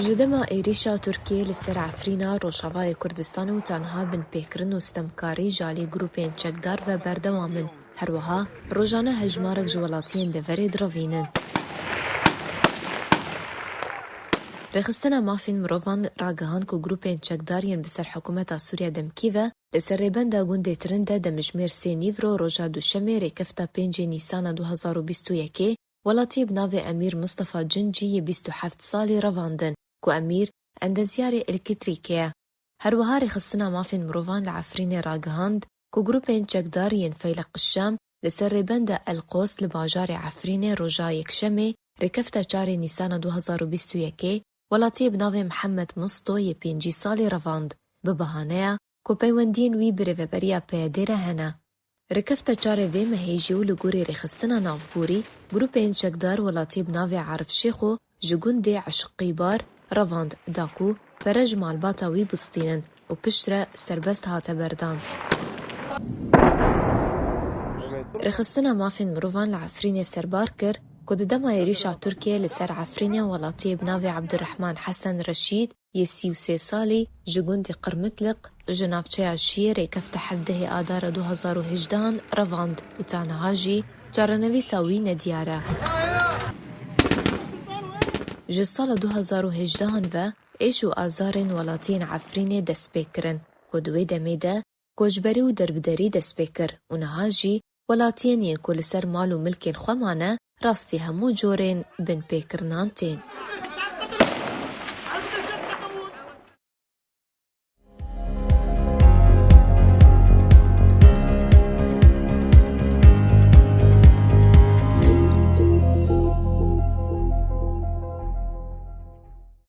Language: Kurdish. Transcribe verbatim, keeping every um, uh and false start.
Ji dema êrîşa Tirkiyê li ser Efrîna Rojavayê Kurdistanê û tanha binpêkirin û stemkarî ji alî grûpên çekdar ve berdewam in. Her wiha rojane hejmarek ji welatiyên deverê direvînin. Rêxistina Mafên Mirovan ragihand ku grûpên çekdar yên bi ser hikûmeta Sûriya demkî ve li ser rêbenda gundê Tirin de demjimêr sê nîvro roja Duşemê rêkefta pêncê Nîsana du hezar û bîst û yekê welatiyê bi navê Emîr Mistefa Cincî yê bîst û heft salî revandin ku Emîr endezyarê elektrîkê ye. Her wiha Rêxistina Mafên Mirovan li Efrînê ragihand ku grûpên çekdar yên Feyleq Şam li ser rêbenda El Qos li bajarê Efrînê roja Yekşemê rêkefta çarê Nîsana du hezar û bîst û yekê welatiyê bi navê Mihemed Misto yê pêncî salî revand, bi bahaneya ku peywendiyên wî bi rêveberiya P Y D'ê re hene. Rêkefta çarê vê mehê jî û li gorî rêxistina navborî, grûpên çekdar welatiyê bi navê Arif Şêxo ji gundê Eşqîbar revand da ku pere ji malbata wî bistînin û piştre serbest hate berdan. Rêxistina Mafên Mirovan li Efrînê serbar kir ku di dema êrîşa Tirkiyê li ser Efrînê welatiyê bi navê Ebdurrehman Hesen Reşîd yê sî û sê salî ji gundê Qirmikliq ji navçeya Şiyê rêkefta hevdehê Adara du hezar û hejdehan revand û ta niha jî çarenivîsa wî nediyar e. Ji sala du hezar û hejdehan ve êş û azarên welatiyên Efrînê dest pê kirin ku di wê demê de koçberî û derbiderî dest pê kir û niha jî welatiyên yên ku li ser mal û milkên xwe mane rastî hemû corên binpêkirinan tên.